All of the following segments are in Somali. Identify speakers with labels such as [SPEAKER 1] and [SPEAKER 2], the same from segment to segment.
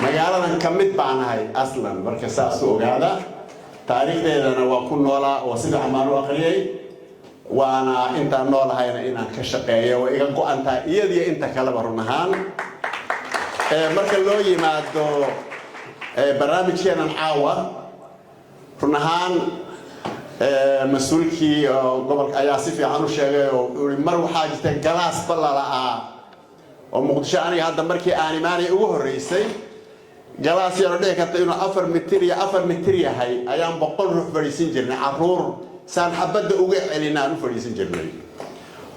[SPEAKER 1] Magaaladan ka mid baan ahay aslan. Marka saas u ogaada, taariikhdeedana waa ku noolaa oo si fiican baan u aqriyay, waana intaan noolahayna inaan ka shaqeeyo way iga go-an tahay, iyadiyo inta kaleba. Run ahaan, marka loo yimaado barnaamijkeenan caawa, run ahaan mas-uulkii gobolka ayaa si fiican u sheegay oo wuxuu yidhi mar waxaa jirta class ba lala'aa oo Muqdisho. Aniga hadda markii aan imaanay ugu horreysay, class yaroo dhici karta inuu 4 mitir iyo 4 mitir yahay ayaan 100 ruux fadhiisin jirnay. Caruur saan xabadda uga celin aan u fadhiisin jirnay.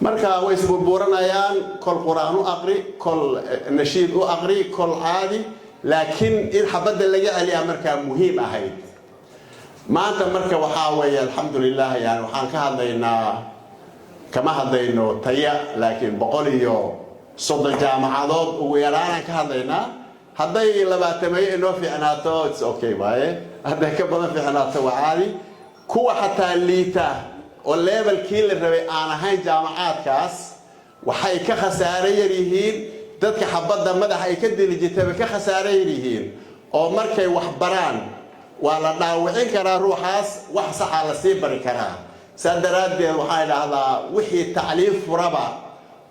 [SPEAKER 1] Marka way isburbuuranayaan, kol Qur-aan u aqri, kol nashiid u aqri, kol caadi, laakiin in xabadda laga celiyaa markaa muhiim ahayd. Maanta marka waxaa weeye, alxamdulilah, yani waxaan ka hadlaynaa, kama hadlayno taya, laakiin 130 jaamacadood ugu yaraanaan ka hadlaynaa. Hadday 20-meeyo inoo fiicnaato, it's okay waaye. Hadday ka badan fiicnaato, waa caadi. Kuwa xataa liita oo level-kii la rabay aan ahayn, jaamacaadkaas waxay ka khasaare yar yihiin dadka xabadda madaxa ay ka dili jirtay bay ka khasaare yar yihiin, oo markay wax baraan waa la dhaawicin karaa ruuxaas, wax saxaa la sii bari karaa. Saa daraaddeed waxaan idhaahdaa, wixii tacliim furaba,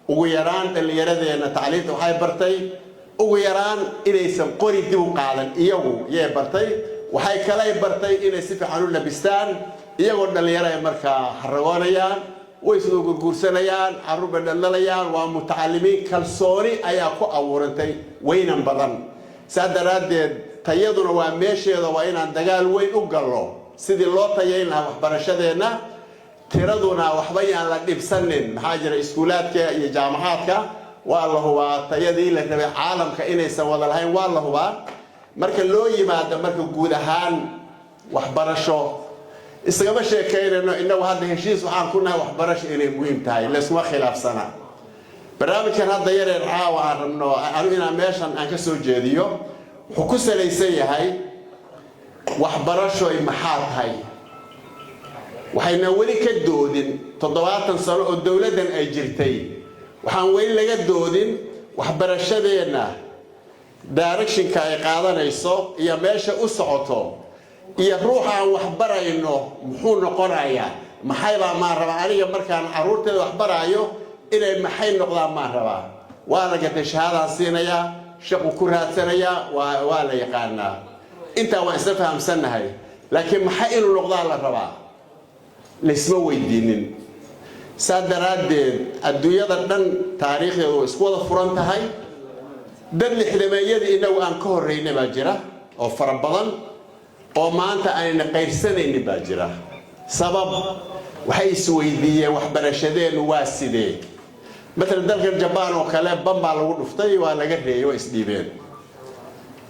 [SPEAKER 1] ugu yaraan dhallinyaradeenna tacliinta waxay bartay ugu yaraan inaysan qori dib u qaadan iyagu yay bartay. Waxay kalay bartay inay si fiican u labistaan. Iyagoo dhallinyaro ay markaa haragoonayaan, way isoo gurguursanayaan, carruur bay dhaldhalayaan, waa mutacalimiin. Kalsooni ayaa ku abuurantay weynan badan. Saa daraaddeed tayaduna waa meesheeda, waa inaan dagaal weyn u gallo sidii loo tayayn lahaa waxbarashadeenna. Tiraduna waxba yaan la dhibsanin. Maxaa jira? Iskuulaadka iyo jaamacaadka waa la hubaa tayadii la rabay caalamka inaysan wada lahayn, waa la hubaa. Marka loo yimaado marka guud ahaan waxbarasho isagama sheekaynayno. Innagu hadda heshiis waxaan ku nahay waxbarasho inay muhiim tahay, layskuma khilaafsana. Barnaamijkan hadda yareer caawa aan rabno anu inaan meeshan aan ka soo jeediyo wuxuu ku salaysan yahay waxbarashoy maxaa tahay. Waxayna weli ka doodin, 70 sano oo dowladdan ay jirtay, waxaan weli laga doodin waxbarashadeenna direction-ka ay qaadanayso iyo meesha u socoto iyo ruuxa aan waxbarayno muxuu noqonayaa. Maxay baa maan rabaa aniga markaan carruurteeda waxbaraayo inay maxay noqdaan maan rabaa? Waa la gatay, shahaadaan siinayaa, shaqu ku raadsanayaa, waa la yaqaanaa. Intaa waan isla fahamsannahay, laakiin maxay inuu noqdaa la rabaa laysma weydiinin. Saa daraaddeed adduunyada dhan taariikhdeedu way isku wada furan tahay. Dad 60-meeyadii innagu aan ka horraynay baa jira oo fara badan oo maanta aynna qayrsanaynin baa jira. Sabab waxay isweydiiyeen waxbarashadeennu waa sidee. Matalan dalkan Jabaan oo kale bam baa lagu dhuftay, waa laga reeyay, waa isdhiibeen.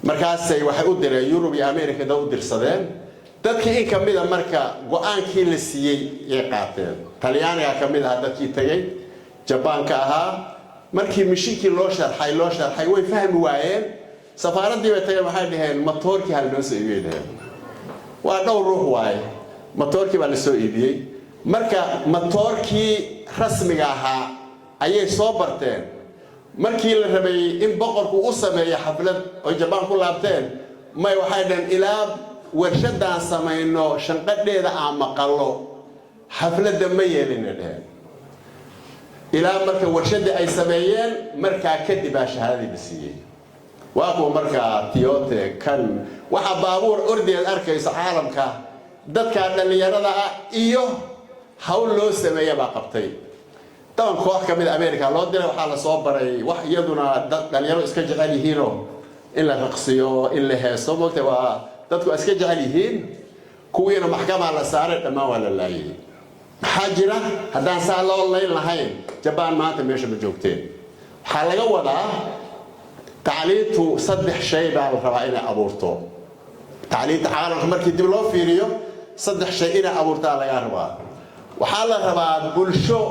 [SPEAKER 1] Markaasay waxay u direen Yurub iyo America dad u dirsadeen. Dadkii in ka mida marka go-aankii la siiyey yay qaateen. Talyaaniga ka mid ahaa dadkii tegey Jabaanka ahaa. Markii mishinkii loo sharxay way fahmi waayeen. Safaaraddii bay tageen, waxay dhaheen matoorkii ha lanoo soo iibiyay dhaheen. Waa dhowr ruux waaye. Matoorkii baa la soo iibiyey. Marka matoorkii rasmiga ahaa ayay soo barteen. Markii la rabay in boqorku u sameeyo xaflad oy Jabaan ku laabteen, may, waxay dhaheen ilaa warshadaan samayno shanqadheeda aan maqallo xafladda ma yeelina dheheen. Ilaa marka warshaddii ay sameeyeen, markaa kadib baa shahaadadii la siiyey. Waa kuwa markaa Toyota kan waxaa baabuur ordeed arkayso caalamka, dadka dhallinyarada ah iyo hawl loo sameeya baa qabtay. Taban koox ka mid America loo diray, waxaa la soo baray wax iyaduna dad dhalinyaro iska jecel yihiinoo in la raqsiyo, in la heeso, moogta waa dadku iska jecel yihiin. Kuwiina maxkamaa la saaray, dhammaan waa la laayay. Maxaa jira? Haddaan saa loo layn lahayn, Jabaan maanta meesha ma joogteen. Waxaa laga wadaa, tacliintu saddex shay baa la rabaa inay abuurto. Tacliinta caalamka markii dib loo fiiriyo, saddex shay inay abuurtaa laga rabaa. Waxaa la rabaa bulsho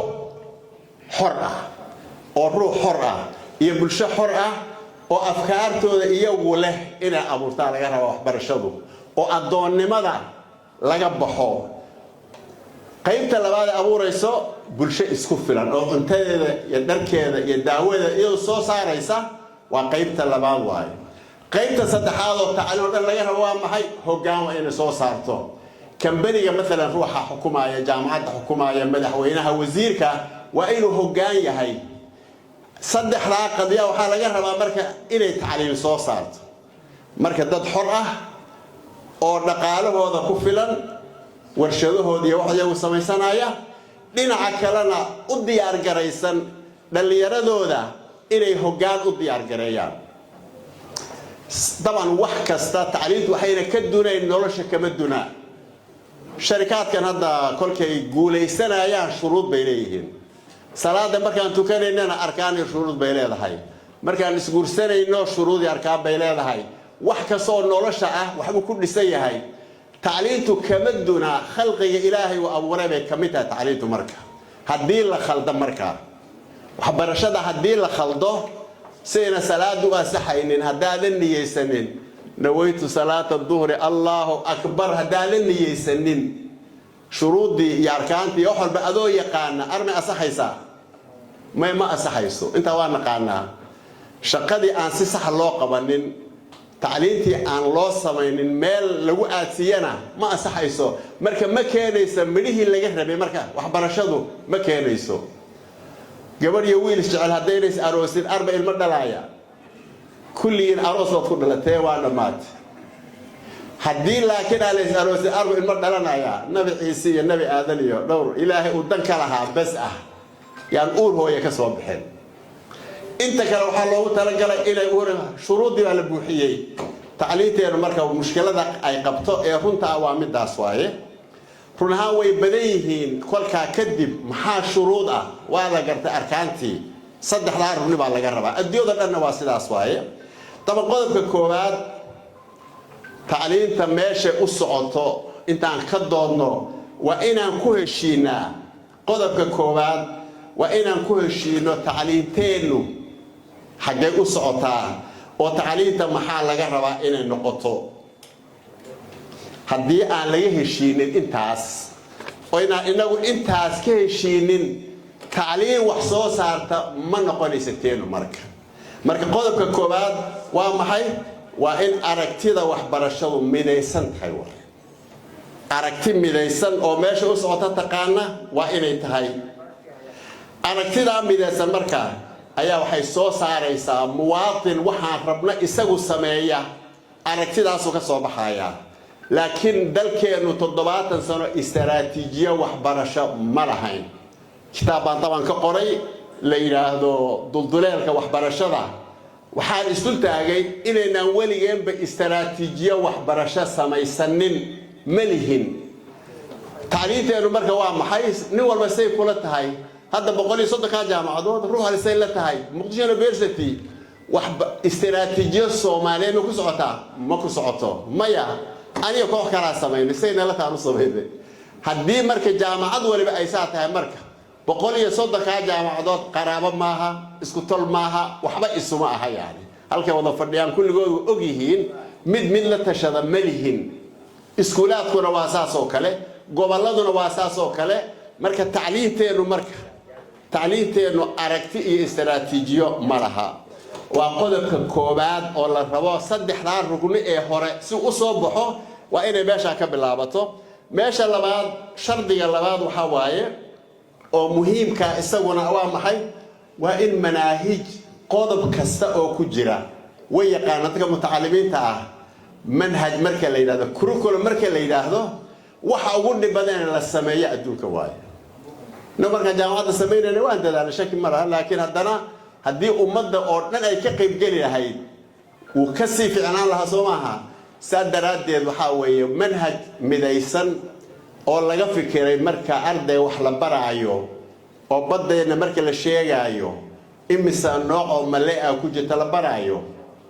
[SPEAKER 1] xor ah oo ruux xor ah iyo bulsho xor ah oo afkaartooda iyagu leh inay abuurtaa laga rabaa waxbarashadu, oo addoonnimada laga baxo. Qaybta labaad ee abuurayso bulsho isku filan oo cuntadeeda iyo dharkeeda iyo daawadeeda iyadoo soo saaraysa waa qaybta labaad waaye. Qaybta saddexaad oo tacliin oo dhan laga rabo waa maxay? Hoggaan waa inay soo saarto. Kambaniga maalan, ruuxa xukumaya jaamacadda, xukumaya madaxweynaha, wasiirka, waa inuu hoggaan yahay. Saddexdaa qadiya waxaa laga rabaa marka inay tacliin soo saarto. Marka dad xor ah oo dhaqaalahooda ku filan, warshadahooda iyo wax iyagu samaysanaya, dhinaca kalena u diyaargaraysan dhallinyaradooda inay hoggaan u diyaargareeyaan. Daban wax kasta tacliintu waxayna ka dunayn nolosha kama dunaa. Sharikaadkan hadda kolkay guulaysanayaan shuruud bay leeyihiin. Salaada markaan tukanaynana arkaan iyo shuruud bay leedahay. Markaan isguursanayno shuruudii arkaan bay leedahay. Wax kasta oo nolosha ah waxbuu ku dhisan yahay. Tacliintu kama dunaa, khalqiga Ilaahay uu abuuray bay ka mid tahay tacliintu. Marka haddii la khaldo, markaa waxbarashada haddii la khaldo, sidayna salaadu u asaxaynin haddaadan niyeysanin "نويت صلاة الظهر، الله أكبر", haddaadan niyeysanin shuruuddii iyo arkaantii iyo wax walba adoo yaqaana, armay asaxaysaa? May, ma asaxayso. Intaa waa naqaanaa. Shaqadii aan si sax loo qabanin, tacliintii aan loo samaynin meel lagu aadsiiyana, ma asaxayso. Marka ma keenayso midhihii laga rabay. Marka waxbarashadu ma keenayso. Gabadh iyo wiil isjecel haddayna is aroosin, arba ilmo dhalaaya? Kulligiin aroos baad ku dhalatee, waa dhammaatay. Haddii laakiin aan la is aroosin, arba ilmo dhalanaya? Nabi Ciise iyo Nabi Aadan iyo dhowr Ilaahay uu dan ka lahaa bes ah yaan uur hooye ka soo bixin. Inta kale waxaa loogu talagalay inay uur, shuruuddii baa la buuxiyey. Tacliinteenu marka mushkilada ay qabto ee runtaa waa midaas waaye. Run ahaan way badan yihiin. Kolkaa kadib maxaa shuruud ah? Waa la gartay arkaantii, saddexdaa rugni baa laga rabaa. Adduunyada dhanna waa sidaas waaye. Daba qodobka koowaad, tacliinta meeshay u socoto intaan ka doodno, waa inaan ku heshiinaa. Qodobka koowaad waa inaan ku heshiino tacliinteennu xaggay u socotaa oo tacliinta maxaa laga rabaa inay noqoto. Haddii aan laga heshiinin intaas, oo inaan inagu intaas ka heshiinin, tacliin wax soo saarta ma noqonaysa teenu. Marka qodobka koowaad waa maxay? Waa in aragtida waxbarashadu midaysan tahay. Waay aragti midaysan oo meesha u socota taqaana waa inay tahay. Aragtidaa midaysan marka ayaa waxay soo saaraysaa muwaatin waxaan rabna isagu sameeya, aragtidaasuu ka soo baxayaa. Laakiin dalkeennu 70 sano istaraatiijiyo waxbarasho ma lahayn. Kitaab baan taban ka qoray la yidhaahdo Dulduleelka Waxbarashada. Waxaan isdul taagay inaynaan weligeenba istaraatiijiyo waxbarasho samaysanin, ma lihin. Tacliinteennu marka waa maxay? Nin walba say kula tahay. Hadda 130-kaa jaamacadood, ruux say la tahay. Muqdisho University wax istaraatiijiyo Soomaaliyeed ma ku socotaa? Ma ku socoto. Maya, aniga koox kalaa samaynay, sayna la taan u samaynay. Haddii marka jaamacad waliba ay saa tahay, marka 130-kaa jaamacadood qaraabo maaha, isku tol maaha, waxba isuma aha. Yani halkay wada fadhiyaan kulligood wa og yihiin, mid mid la tashada ma lihin. Iskuulaadkuna waa saas oo kale, gobolladuna waa saas oo kale. Marka tacliinteennu, marka tacliinteennu aragti iyo istaraatiijiyo ma laha. Waa qodobka koowaad oo la rabo. Saddexdaa rugni ee hore si u soo baxo waa inay meeshaa ka bilaabato. Meesha labaad, shardiga labaad waxaa waaye oo muhiimka isaguna waa maxay? Waa in manaahij qodob kasta oo ku jira way yaqaana dadka mutacalimiinta ah. Manhaj marka la yidhahdo, curriculum marka la yidhaahdo, waxa ugu dhib badan in la sameeyo adduunka waayo. Na markaan jaamacadda samaynayna waan dadaalay, shaki ma laha, laakiin haddana haddii ummadda oo dhan ay ka qaybgeli lahayd, wuu ka sii ficnaan lahaa, soo maaha? Saa daraaddeed waxaa weeye manhaj midaysan oo laga fikiray marka arday wax la baraayo, oo baddeenna marka la sheegaayo imisa nooc oo male ah ku jirta la baraayo,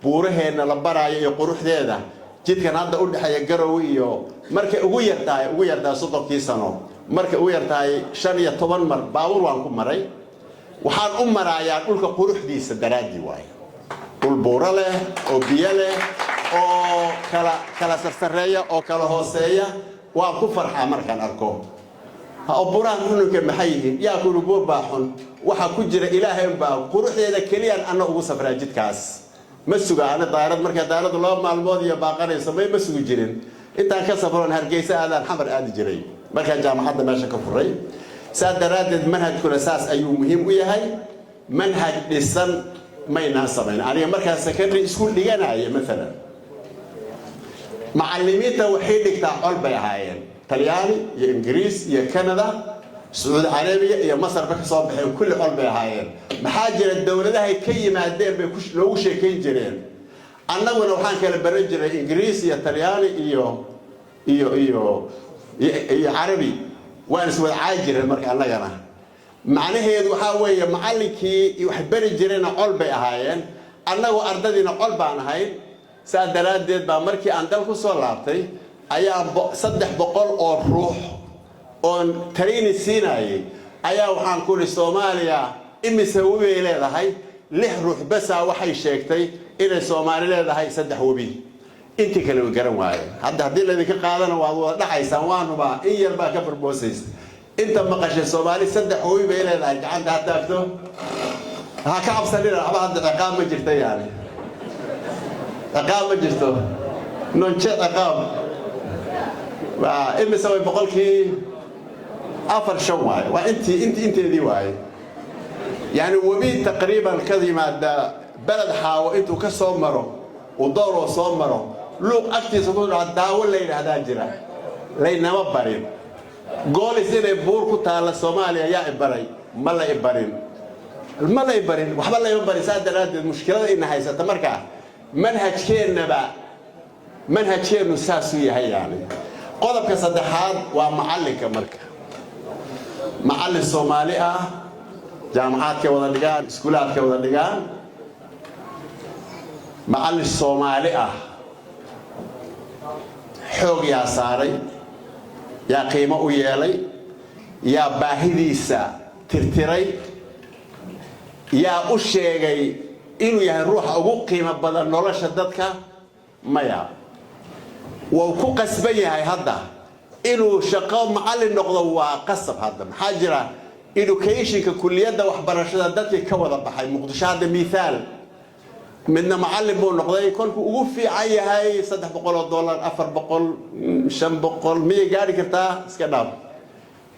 [SPEAKER 1] buuraheenna la baraayo iyo quruxdeeda, jidkan hadda u dhexeeya Garowe iyo markay ugu yartahay 30-kii sano, markay ugu yartahay 15 mar baabuur waan ku maray. Waxaan u maraayaa dhulka quruxdiisa daraaddii waaye. Dhul buuro leh oo biyo leh oo kala kala sarsareeya oo kala hooseeya waan ku farxaa markaan arko. Oo buuraha xununka maxay yihiin? Yaa kuli buur baa xun? Waxaa ku jira Ilaahay unbaa. Quruxdeeda keliyaan anna ugu safraa jidkaas. Ma suga ani daayarad. Markaa daayaradu 2 maalmood iyo baaqanayso, may, ma sugi jirin. Intaan ka safroon Hargeysa aadaan, Xamar aadi jiray markaan jaamacadda meesha ka furay. Saas daraaddeed manhajkuna saas ayuu muhiim u yahay. Manhaj dhisan maynaan samayn. Aniga markaan secondary school dhiganaya maalan, macallimiinta waxay dhigtaa col bay ahaayeen. Talyaani iyo Ingiriis iyo Canada, Sacuudi Carabiya iyo Masarba ka soo baxeen, kulli col bay ahaayeen. Maxaa jira? Dowladahay ka yimaadeen bay loogu sheekayn jireen. Annaguna waxaan kala baran jiray Ingiriis iyo Talyaani iyo Carabi. Waan iswada caayi jireen. Marka annagana macnaheedu waxaa weeye, macallinkii wax beri jirayna col bay ahaayeen, annagoo ardadiina col baan ahayn. Saas daraaddeed baa markii aan dal ku soo laabtay ayaa 300 oo ruux oon training siinayay ayaa waxaan ku ihi, "Soomaaliya imise webi ay leedahay?" Lix ruux basaa waxay sheegtay inay Soomaali leedahay saddex webi. Intii kale way garan waayeen. Hadda haddii laydinka qaadana waad wada dhacaysaan, waanubaa in yar baa ka barboosaysa. Inta maqashay Soomaali saddex webi bay leedahay, gacanta ha taagto. Ha ka cabsanina waxba, hadda ciqaab ma jirta. Yani ciqaab ma jirto, nonje ciqaab. Waa imise? Way 4%, 5 waaye. Waa intii inteedii waaye. Yani webi taqriiban ka yimaada Beled Xaawo, intuu ka soo maro uu Dooroo soo maro, Luuq agtiisa ku dhaco, Daawo la yidhaahdaa jira. Laynama barin. Goolis inay buur ku taalla Soomaaliya yaa ibaray? Ma la ibarin, ma la ibarin, waxba layma barin. Saa daraaddeed mushkilada ina haysata markaa manhajkeennaba, manhajkeennu saasuu yahay. Yani qodobka saddexaad waa macallinka. Marka macallin Soomaali ah jaamacaadkay wada dhigaan, iskuulaadkay wada dhigaan, macallin Soomaali ah xoog yaa saaray, yaa qiimo u yeelay, yaa baahidiisa tirtiray, yaa u sheegay inuu yahay ruuxa ugu qiimo badan nolosha dadka? Maya. Wuu ku qasban yahay hadda inuu shaqo macallin noqdo, waa qasab hadda. Maxaa jira? Educationka, kuliyadda waxbarashada dadkii ka wada baxay Muqdisho hadda miithaal, midna macallin buu noqday. Kolkuu ugu fiican yahay $300, 400, 500 miyay gaadhi kartaa? Iska dhaaf.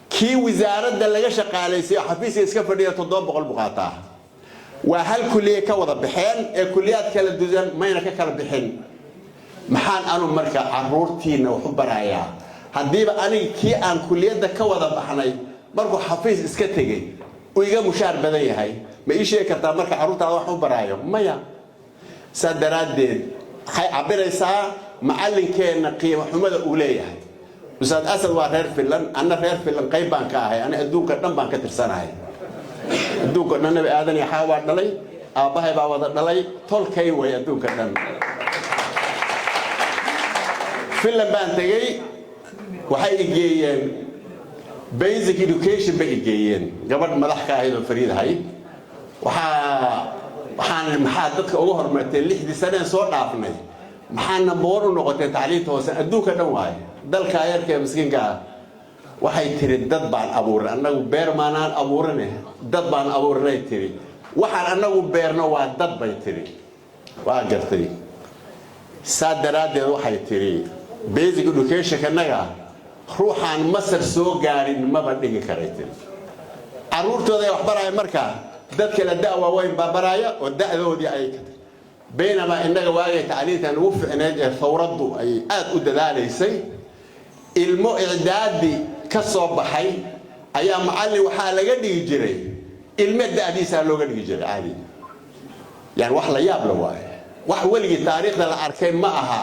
[SPEAKER 1] Kii wasaaradda laga shaqaalaysiyo, xafiiska iska fadhiya, 700 buu qaataa. Waa hal kuliye ka wada baxeen ee kuliyaad kala duwan mayna ka kala bixin. Maxaan anu marka caruurtiina wax u barayaa haddiiba aniga kii aan kuliyadda ka wada baxnay markuu xafiis iska tegey uu iga mushaar badan yahay? Ma ii sheegi kartaa marka carruurtaada wax u baraayo? Maya. Saa daraaddeed waxay cabbiraysaa macallinkeenna qiimo xumada uu leeyahay. Ustaad Asad waa reer Finland, anna reer Finland qayb baan ka ahay. Ani adduunka dhan baan ka tirsanahay, adduunka dhan. Nabi Aadan iyo Xaa waa dhalay, aabbahay baa wada dhalay, tolkay way adduunka dhan. Finland baan tegey, waxay igeeyeen basic education bay igeeyeen. Gabadh madax ka ahayd oo fariid ahayd, waxaan maxaa dadka uga hormartay 6dii saneen soo dhaafnay? Maxaa number one u noqotay tacliinta hoose adduunka dhan waaye, dalka yarka ee miskiinka ah? Waxay tiri, "Dad baan abuuray annagu, beer maanaan abuurane, dad baan abuuranay," tiri. "Waxaan annagu beerno waa dad," bay tiri. Waa gartay. Saa daraaddeed waxay tiri, basic educationkanaga ruuxaan Masar soo gaadhin maba dhigi karay, tiri. Carruurtooda ay wax baraya markaa dad kale da' waaweyn baa baraya oo da'doodii ay ka baynamaa. Innaga waagay tacliintan ugu ficneyd ee thawraddu ay aad u dadaalaysay, ilmo icdaadi ka soo baxay ayaa macallin waxaa laga dhigi jiray, ilmo da'diisaa looga dhigi jiray caadi. Yani wax la yaab la waaye, wax weligii taariikhda la arkay ma aha.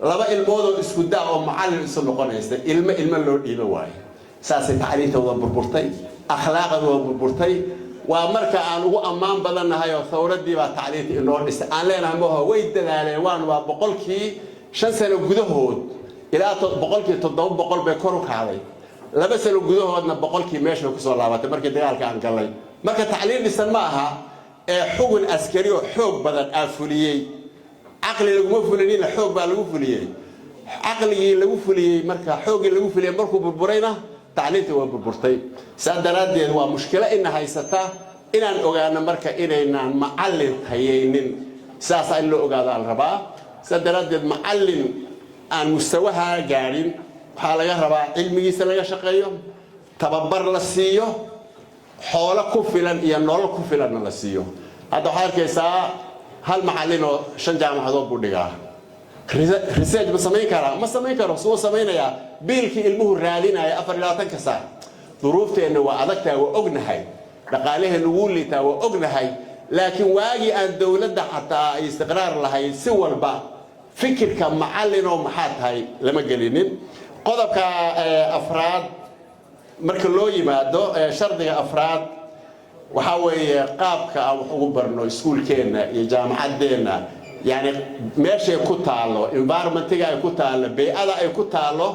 [SPEAKER 1] Laba ilmoodoo isku da' oo macallin isu noqonaysa, ilmo ilmo loo dhiibo waaye. Saasay tacliintooda burburtay, akhlaaqdooda burburtay. Waa marka aan ugu ammaan badannahay oo thawraddii baa tacliinta inoo dhisay aan leenahay maho. Way dadaaleen, waanu waa 5% sano gudahood ilaa 700% bay kor u kacday. 2 sano gudahoodna boqolkii meesha kusoo laabatay markii dagaalka aan gallay. Marka tacliin dhisan ma aha ee xugun askari oo xoog badan aa fuliyey. Caqli laguma fulinina, xoog baa lagu fuliyey. Caqligii lagu fuliyey marka, xooggii lagu fuliyey markuu burburayna, tacliintii waa burburtay. Saa daraaddeed waa mushkilo ina haysata inaan ogaano marka inaynaan macallin tayaynin. Sidaasaa in loo ogaadaa la rabaa. Sidaa daraaddeed, macallin aan mustawaha gaadhin waxaa laga rabaa cilmigiisa laga shaqeeyo, tababar la siiyo, xoolo ku filan iyo nolol ku filanna la siiyo. Hadda waxaad arkaysaa hal macallin oo shan jaamacadood buu dhigaa. Research ma samayn karaa? Ma samayn karo. Suu samaynayaa biilkii ilmuhu raadinaya 24-ka saac? Duruufteenna waa adagtahay, waa ognahay. Dhaqaalaheennu wuu liitaa, waa ognahay. Laakiin waagii aan dowladda xataa ay istiqraar lahayn, si walba fikirka macallinoo maxaa tahay lama gelinin. Qodobka afraad marka loo yimaado, shardiga afraad waxaa weeye qaabka aan wax ugu barno iskuulkeenna iyo jaamacaddeenna, yani meeshay ku taallo, environmentiga ay ku taallo, bey-ada ay ku taallo,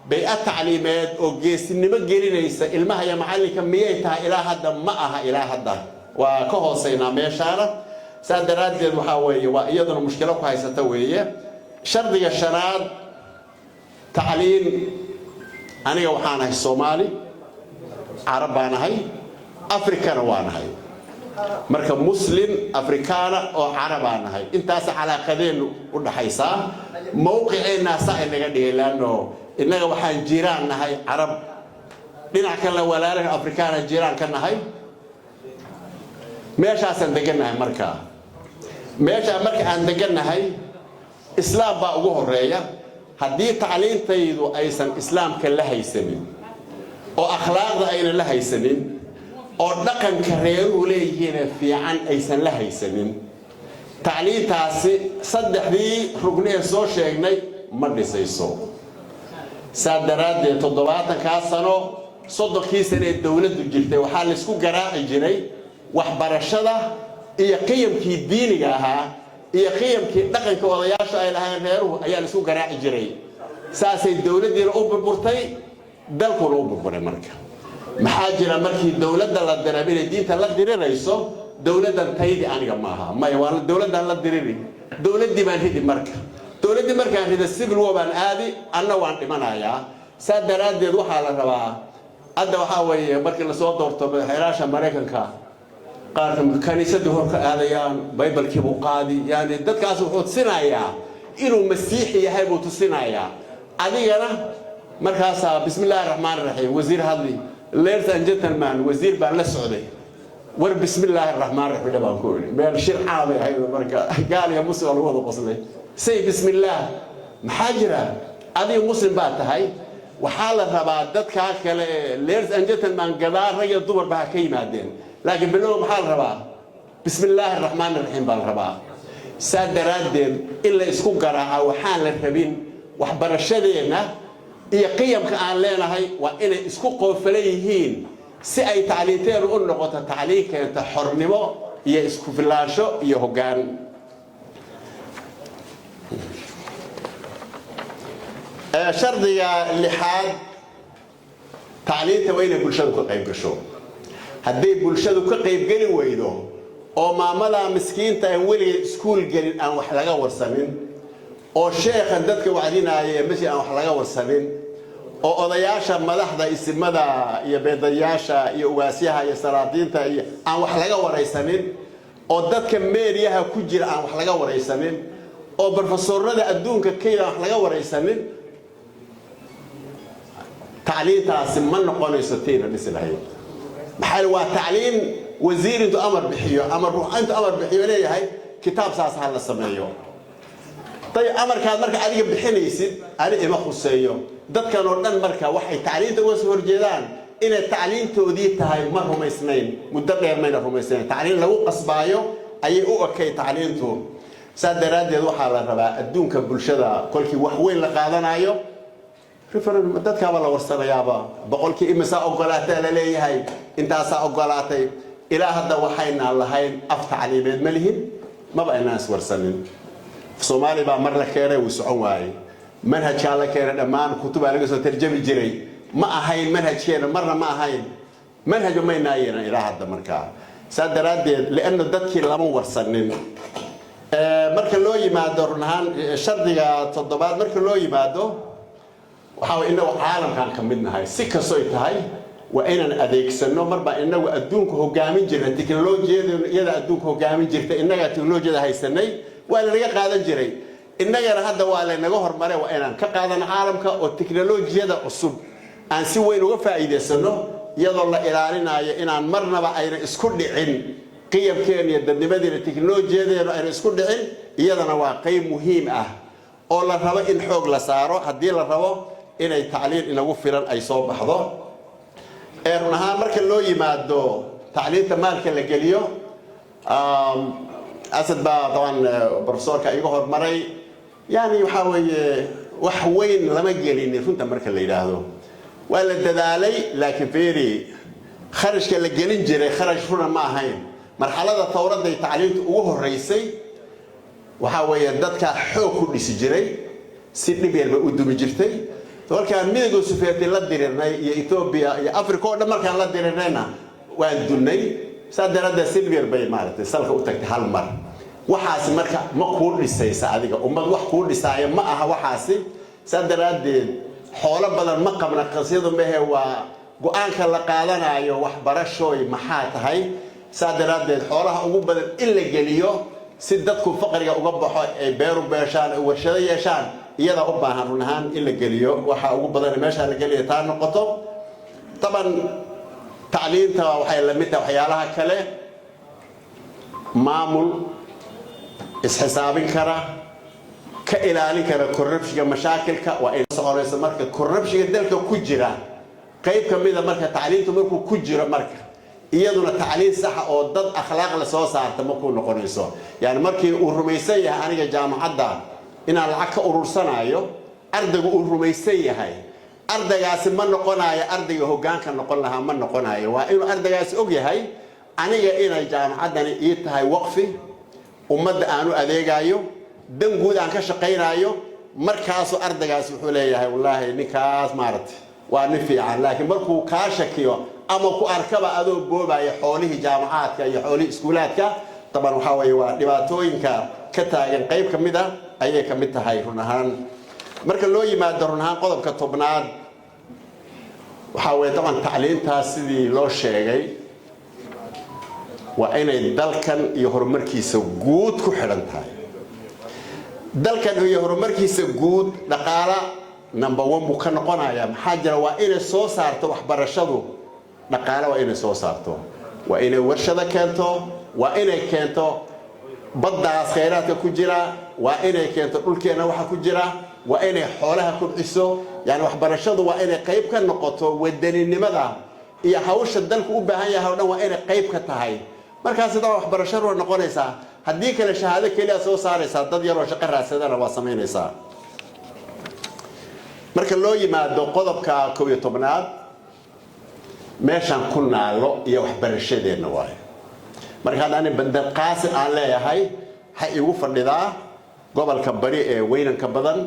[SPEAKER 1] bey-a tacliimeed oo geesinimo gelinaysa ilmaha iyo macallinka miyay tahay? Ilaa hadda ma aha. Ilaa hadda waa ka hooseynaa meeshaana. Saas daraaddeed waxaa weeye waa iyaduna mushkilo ku haysata weeye. Shardiga shanaad, tacliin. Aniga waxaan ahay Soomaali, Carab baan ahay, Afrikana waan ahay. Marka Muslim Afrikaana oo Carabaan ahay, intaas calaaqadeennu u dhaxaysaa. Mowqiceennaasaa inaga dhigay, laanno innaga waxaan jiraan nahay Carab, dhinac kale walaalaha Afrikaana jiraan ka nahay. Meeshaasaan degannahay. Markaa meeshaa marka aan degannahay, Islaam baa ugu horeeya. Haddii tacliintaydu aysan Islaamka la haysanin, oo akhlaaqda aynan la haysanin, oo dhaqanka reeruhu leeyihiine fiican aysan la haysanin, tacliintaasi saddexdii rugni ee soo sheegnay ma dhisayso. Saa daraaddeed, 70-kaa sano, 30-kii sano ee dowladdu jirtay, waxaa laysku garaaci jiray waxbarashada iyo qiyamkii diiniga ahaa iyo qiyamkii dhaqanka odayaasha ay lahayn reeruhu ayaa laisku garaaci jiray. Saasay dowladdiina u burburtay, dalkuna u burburay. Marka maxaa jira? Markii dowladda la diray inay diinta la dirirayso, dowladdan taydi aniga maaha, maya, waa dowladdan la diriri, dowladdii baan ridi. Marka dowladdii markaan rida, civil war baan aadi, anna waan dhimanayaa. Saa daraaddeed waxaa la rabaa hadda waxaa weeye, markii lasoo doorto madaxweynayaasha Maraykanka, qaarka kaniisadii hor ka aadayaan, Baybalkiibuu qaadi, yani dadkaas wuxuu tusinayaa inuu Masiixi yahay buu tusinayaa. Adigana markaasaa "Bismi illaahi raxmaan raxiim" wasiir hadli, "Ladies and gentlemen, wasiir baan la socday." "War, bismi illaahi raxmaan raxiim" baan ku idhi. Meel shir caamay ahayd. Marka gaal iyo Muslim waa lagu wada qoslay. Say bismillaah. Maxaa jira? Adiga Muslim baa tahay. Waxaa la rabaa dadkaa kale ee "ladies and gentlemen" gadaal rag iyo dumarba ha ka yimaadeen, laakiin bilow maxaa la rabaa? "Bismi illaahi raxmaan raxiim" baa la rabaa. Saa daraaddeed in la isku garaaca waxaan la rabin. Waxbarashadeenna iyo qiyamka aan leenahay waa inay isku qoofalan yihiin, si ay tacliinteenu u noqoto tacliin keenta xornimo iyo isku filaansho iyo hoggaan. Shardiga lixaad, tacliinta waa inay bulshadu ka qayb gasho. Hadday bulshadu ka qaybgeli weydo, oo maamada miskiinta aan weligeed iskuul gelin aan wax laga warsanin, oo sheekhan dadka wacdinaaya ee masjid aan wax laga warsanin, oo odayaasha madaxda isimada iyo beedayaasha iyo ugaasyaha iyo salaadiinta iyo aan wax laga waraysanin, oo dadka meediyaha ku jira aan wax laga waraysanin, oo brofesorada adduunka kayda aan wax laga waraysanin, tacliintaasi ma noqonayso tayna dhisi lahayd. Maxaa? Waa tacliin wasiir intuu amar bixiyo ama ruux intuu amar bixiyo leeyahay kitaab saas ha la sameeyo. Dayib, amarkaad marka adiga bixinaysid ani ima khuseeyo. Dadkan oo dhan marka waxay tacliinta uga soo horjeedaan inay tacliintoodii tahay ma rumaysnayn. Muddo dheer mayna rumaysnayn. Tacliin lagu qasbaayo ayay u ekay tacliintu. Saa daraaddeed waxaa la rabaa adduunka bulshada kolkii wax weyn la qaadanayo, referendum, dadkaaba la warsanayaaba. Boqolkii imisaa ogolaataa la leeyahay, intaasaa ogolaatay. Ilaa hadda waxaynaan lahayn af tacliimeed ma lihin, maba aynaan iswarsanin. Soomaali baa mar la keenay, wuu socon waayey. Manhajkaa la keenay, dhammaan kutubaa laga soo tarjami jiray. Ma ahayn manhajkeena, marna ma ahayn manhajba maynaa yeelan ilaa hadda. Markaa saa daraaddeed, lianna dadkii lama warsanin. Marka loo yimaado run ahaan shardiga toddobaad marka loo yimaado, waxaa way innagu caalamkaan ka mid nahay. Si kastoy tahay Waa inaan adeegsano. Marbaa inagu adduunka hogaamin jirna, teknolojiyadeenu iyada adduunka hogaamin jirta. Innagaa teknolojiyada haysanay, waa lanaga qaadan jiray. Innagana hadda waa laynaga hormaray. Waa inaan ka qaadano caalamka oo teknolojiyada cusub aan si weyn uga faa'iidaysano, iyadoo la ilaalinayo inaan marnaba ayna isku dhicin qiyamkeena iyo dadnimadeena, teknolojiyadeenu ayna isku dhicin. Iyadana waa qayb muhiim ah oo la rabo in xoog la saaro haddii la rabo inay tacliin inagu filan ay soo baxdo. Ee run ahaan, marka loo yimaado tacliinta maalka la geliyo, Asad baa taban professorka iga hormaray. Yani waxaa weeye, wax weyn lama gelinin runta marka la yidhaahdo. Waa la dadaalay, laakiin fiiri, kharashka la gelin jiray kharash runa ma ahayn. Marxalada towradday tacliintu ugu horeysay, waxaa weeye dadka xoog ku dhisi jiray, si dhib yar bay u dumi jirtay. Markaan Midowga Sufeeti la dirirnay iyo Etoobiya iyo Africa oo dhan markaan la dirirnayna, waan dunnay. Saa daraaddeed si dhib yar bay maaragtay salka u tagtay hal mar. Waxaasi marka ma kuu dhisaysa adiga ummad, wax kuu dhisaaya ma aha waxaasi. Saa daraaddeed xoolo badan ma qabna. Qasyadu mehe, waa go-aanka la qaadanayo waxbarashooy maxaa tahay. Saa daraaddeed xoolaha ugu badan in la geliyo si dadku faqriga uga baxo, ay beeru beeshaan, ay warshado yeeshaan, iyadaa u baahan run ahaan in la geliyo. Waxa ugu badan meeshaa la geliya taa noqoto. Taban tacliinta waxay la mid tahay waxyaalaha kale. Maamul isxisaabin kara, ka ilaalin kara corruptionka, mashaakilka waa in soconayso. Marka corruptionka dalka ku jira qayb ka mida marka tacliintu markuu ku jiro, marka iyaduna tacliin saxa oo dad akhlaaq la soo saarta markuu noqonayso. Yani markii uu rumaysan yahay aniga jaamacadda inaan lacag ka urursanayo, ardaygu uu rumaysan yahay, ardaygaasi ma noqonayo ardayga hoggaanka noqon lahaa, ma noqonayo. Waa inuu ardaygaasi og yahay aniga inay jaamacaddani ii tahay waqfi, ummadda aan u adeegayo, dan guud aan ka shaqaynayo. Markaasuu ardaygaasi wuxuu leeyahay, "Wallaahi ninkaas maaragtay waa nin fiican." Laakiin markuu kaa shakiyo ama ku arkaba adoo boobaya xoolihii jaamacaadka iyo xoolihii iskuulaadka, taban waxaa weeye waa dhibaatooyinka ka taagan qayb ka mid a ayay ka mid tahay run ahaan. Marka loo yimaado run ahaan qodobka 10aad, waxaa weeye taban tacliintaas sidii loo sheegay waa inay dalkan iyo horumarkiisa guud ku xidhan tahay. Dalkan iyo horumarkiisa guud dhaqaala number one buu ka noqonayaa. Maxaa jira? Waa inay soo saarto waxbarashadu dhaqaale, waa inay soo saarto, waa inay warshado keento, waa inay keento baddaas khayraadka ku jira, waa inay keento dhulkeenna waxa ku jira, waa inay xoolaha kobciso. Yani waxbarashadu waa inay qayb ka noqoto wadaninimada iyo hawsha dalku u baahan yahay o dhan, waa inay qayb ka tahay. Markaas daa waxbarashadu waa noqonaysaa. Haddii kale shahaado keliya soo saaraysaa, dad yaroo shaqo raadsadana waa samaynaysaa. Marka loo yimaado qodobka 11aad, meeshaan ku naalo iyo waxbarashadeenna waayo. Marka hadda ani Bandar Qaasim aan leeyahay, waxay igu fadhidaa gobolka Bari ee weynanka badan,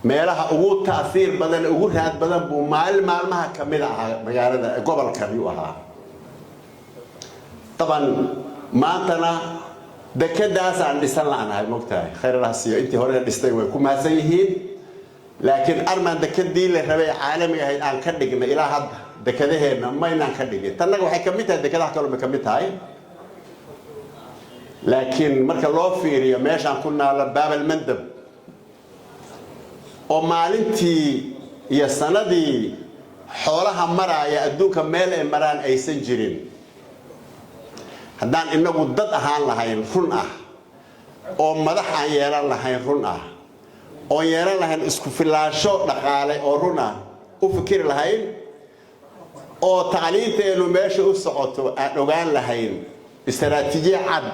[SPEAKER 1] meelaha ugu ta'hiir badan, ugu raad badan buu maalin maalmaha ka mid ahaa magaalada, gobolkan yuu ahaa. Taban maantana dekadaasaan dhisan la'nahay, mogtahay. Khayr siiyo intii hore dhistay, way ku mahadsan yihiin. Laakiin armaan dekadii la rabay caalamiga ahayd aan ka dhignay? Ilaa hadda dekadaheenna maynaan ka dhigin. Tannaga waxay ka mid tahay dekadaha kaloo bay ka mid tahay, laakiin marka loo fiiriyo meeshaan ku naalo Baabal Mandab oo maalintii iyo sanadii xoolaha maraaya adduunka meel ay maraan aysan jirin, haddaan inagu dad ahaan lahayn run ah oo madax aan yeelan lahayn run ah oon yeelan lahayn isku filaansho dhaqaale oo run ah u fikiri lahayn oo tacliinteennu meesha u socoto aan ogaan lahayn, istaraatiijiya cad,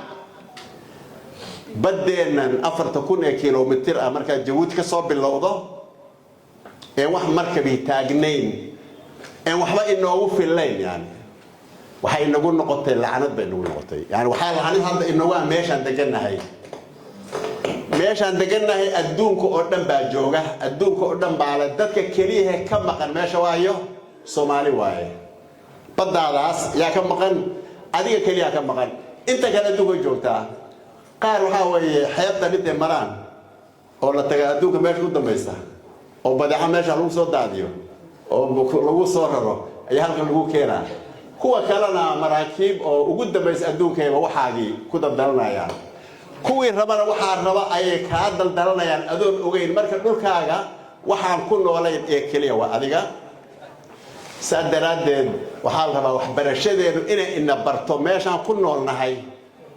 [SPEAKER 1] baddeennan 4000 ee kilomitir ah markaad Jabuuti ka soo bilowdo een wax markabii taagnayn een waxba inoogu fillayn, yani waxay inagu noqotay lacnad bay inagu noqotay. Yani waxaa lacnad hadda inagu ah meeshaan degannahay. Meeshaan degannahay adduunka oo dhan baa jooga, adduunka oo dhan baa le. Dadka keliyahe ka maqan meesha waayo Soomaali waaye. Baddaadaas yaa ka maqan? Adiga keliyaa ka maqan. Inta kale adduunka joogtaa. Qaar waxaa weeye xeebta dhintay maraan oo la taga adduunka meesha u dambaysa oo badeeco meesha lagu soo daadiyo. Oo lagu soo raro ayaa halkan lagu keenaa. Kuwa kalena maraakiib oo ugu dambaysa adduunkayba waxaagii ku daldalanayaan. Kuwii rabana waxaa raba ayay kaa daldalanayaan adoon ogeyn. Marka dhulkaaga waxaan ku noolayn ee keliya waa adiga. Saa daraaddeed waxaa la rabaa waxbarashadeenu inay ina barto meeshaan ku noolnahay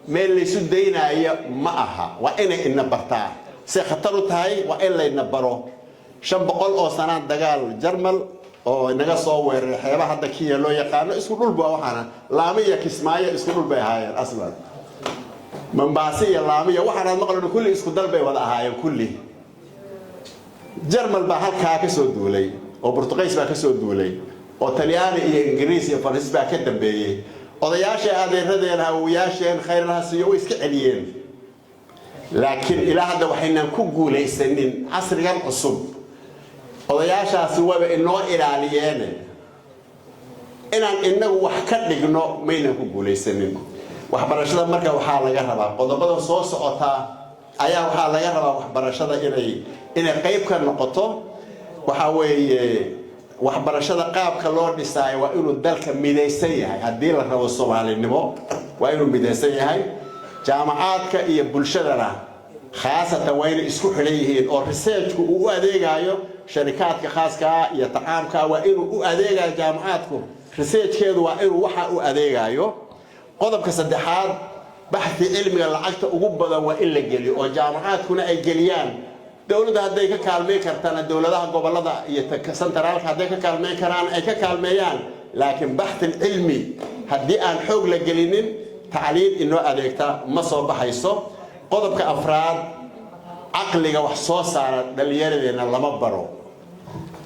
[SPEAKER 1] meel laysu daynaayo ma aha. Waa inay ina bartaa say khatar u tahay. Waa in layna baro. 500 oo sanaan dagaal Jarmal oo inaga soo weeraray xeebaha hadda Kenya loo yaqaano. Isku dhul ba waxaana Laamo iyo Kismaayo isku dhul bay ahaayeen aslan. Mambaasi iyo Laamo iyo waxaan aad maqlayno kulli isku dal bay wada ahaayeen kulli. Jarmal baa halkaa ka soo duulay, oo Burtuqays baa ka soo duulay, oo Talyaani iyo Ingiriis iyo Faransiis baa ka dambeeyey. Odayaasha adeeradeen, awowayaasheen, khayrlaha siiyo, way iska celiyeen, laakiin ilaa hadda waxaynan ku guulaysanin. Casrigan cusub odayaashaasi waba inoo ilaaliyeene, inaan inagu wax ka dhigno maynan ku guulaysanin. Waxbarashada marka waxaa laga rabaa qodobada soo socotaa ayaa waxaa laga rabaa waxbarashada inay qayb ka noqoto. Waxaa weeye, waxbarashada qaabka loo dhisaayo waa inuu dalka midaysan yahay. Haddii la rabo Soomaalinimo, waa inuu midaysan yahay. Jaamacaadka iyo bulshadana khaasatan waa inay isku xidhan yihiin, oo researchku uu u adeegayo sharikaadka khaaskaa iyo tacaamka. Waa inuu u adeegayo jaamacaadku, researchkeedu waa inuu waxa u adeegayo. Qodobka saddexaad, baxthi cilmiga lacagta ugu badan waa in la geliyo, oo jaamacaadkuna ay geliyaan. Dowladda hadday ka kaalmayn kartana, dowladaha gobolada iyo centraalka hadday ka kaalmayn karaan, ay ka kaalmeeyaan. Laakiin baxthi cilmi haddii aan xoog la gelinin, tacliin inoo adeegta ma soo baxayso. Qodobka afraad, caqliga wax soo saara dhallinyaradeenna lama baro.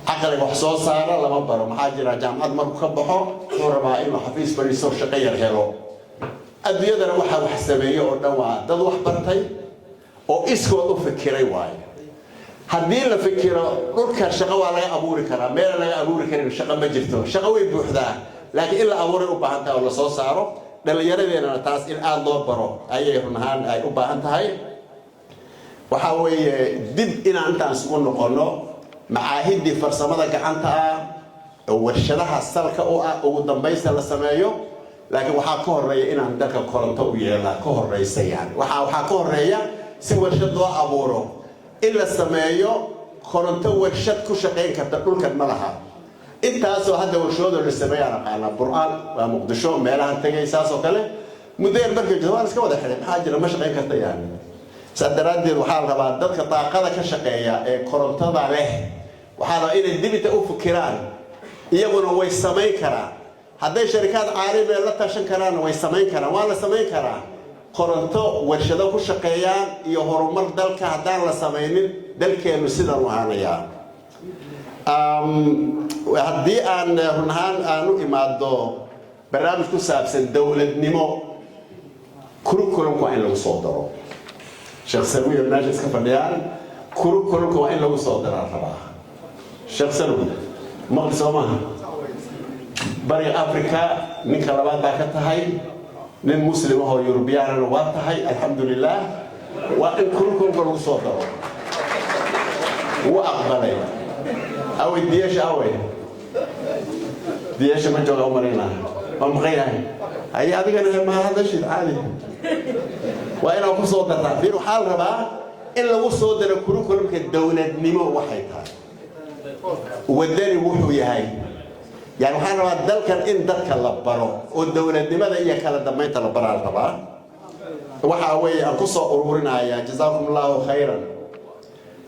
[SPEAKER 1] Caqliga wax soo saara lama baro. Maxaa jira? Jaamacad markuu ka baxo wuxuu rabaa inuu xafiis fadhiiso, shaqo yar helo. Adduunyadana waxaa wax sameeye oo dhan waa dad wax bartay oo iskood u fikiray waayo. Haddii la fikiro, dhulka shaqo waa laga abuuri karaa. Meela laga abuuri karin shaqo ma jirto. Shaqo way buuxdaa, laakiin in la abuuray u baahan tahay oo lasoo saaro. Dhallinyaradeenana taas in aada loo baro ayay run ahaan ay u baahan tahay. Waxaa weeye, dib inaan intaan isugu noqonno macaahidii farsamada gacanta ah oo warshadaha salka u ah, ugu dambaysta la sameeyo. Laakiin waxaa ka horeeya inaan dalka koronto u yeelaa ka horeysa. Yani waxaa ka horeeya, si warshad loo abuuro, in la sameeyo koronto warshad ku shaqayn karta. Dhulkan ma laha. Intaasoo hadda warshadoo la sameeyaan aqaanaa, Burcaan waa Muqdisho, meelahan tegay saas oo kale muddo yar markay jirto waan iska wada xiray. Maxaa jira? Ma shaqayn karta. Yani saas daraaddeed waxaa la rabaa dadka daaqada ka shaqeeya ee korontada leh, waxaa la rabaa inay dibita u fikiraan. Iyaguna way samayn karaan. Hadday sharikaad caalami la tashan karaanna, way samayn karaan. Waa la samayn karaa koronto warshado ku shaqeeyaan iyo horumar dalka. Haddaan la samaynin, dalkeennu sidan u ahaanayaa. Haddii aan run ahaan aan u imaado barnaamij ku saabsan dowladnimo, curriculumka waa in lagu soo daro. Sheekh Salwiya meesha iska fadhiyaan, curriculumka waa in lagu soo daraa rabaa. Sheekh Salwi, maqli soo maaha? Bariga Africa ninka labaad baa ka tahay, nin Muslim ahoo Yurubiyaanana waa tahay, alxamdulilah. Waa in curriculumka lagu soo daro. Wuu aqbalay. Awey diyasha? Awey diyasha? Ma jooga umalayna, waa maqan yahay. Haye, adigana ma hadashid caadi. Waa inaad ku soo dartaa. Fiir, waxaa la rabaa in lagu soo daro curriculumka dowladnimo waxay tahay, wadani wuxuu yahay. Yani waxaan rabaa dalkan in dadka la baro oo dowladnimada iyo kala dambaynta la baraa la rabaa. Waxa weeye aan ku soo ururinaya, jazaakum Allahu khayran.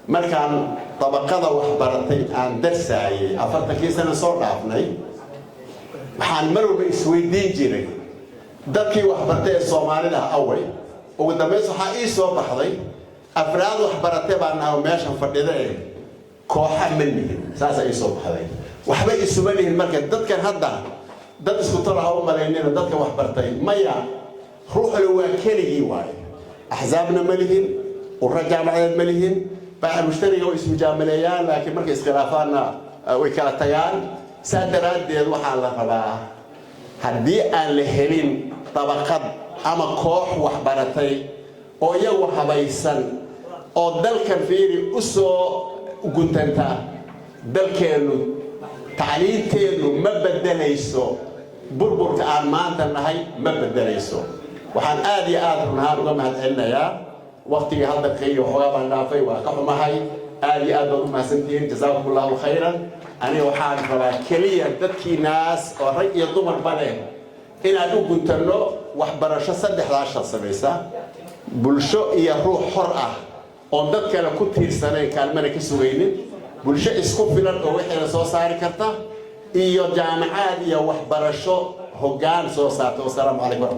[SPEAKER 1] Markaan dabaqada waxbaratay aan darsaayay 40-kii sano soo dhaafnay, waxaan mar walba isweydiin jiray dadkii waxbartay ee Soomaalida away. Ugu dambays waxaa ii soo baxday afraad waxbaratay baan nahay meeshan fadhida ee kooxa ma nihin. Saasaa ii soo baxday. Waxba isuma nihin. Marka dadkan hadda dad isku tol ha u malaynina dadka waxbartay. Maya, ruuxle waa keligii waaye. Axsaabna ma lihin, urro jaamacadeed ma lihin. Baaca mushtariga way ismujaamaleeyaan, laakiin markay iskhilaafaanna way kala tagaan. Saa daraaddeed waxaa la rabaa, haddii aan la helin dabaqad ama koox waxbaratay oo iyagu habaysan oo dalkan fiiri u soo guntanta, dalkeennu Tacliinteennu ma beddelayso burburka aan maanta nahay, ma beddelayso. Waxaan aad iyo aad run ahaan uga mahad celinayaa waktigii hal daqiiqa iyo waxoogaa baan dhaafay, waa ka xumahay. Aad iyo aad baad u mahadsantihiin, jazaakum Allahu khayran. Aniga waxaan rabaa keliya dadkiinaas oo rag iyo dumarba leh inaan u guntanno waxbarasho saddexdaasha samaysa: bulsho iyo ruux xor ah oon dad kale ku tiirsanayn, kaalmana ka sugaynin, bulsho isku filan oo wixiina soo saari karta, iyo jaamacaad iyo waxbarasho hoggaan soo saarta. Wasalaamu calaykum.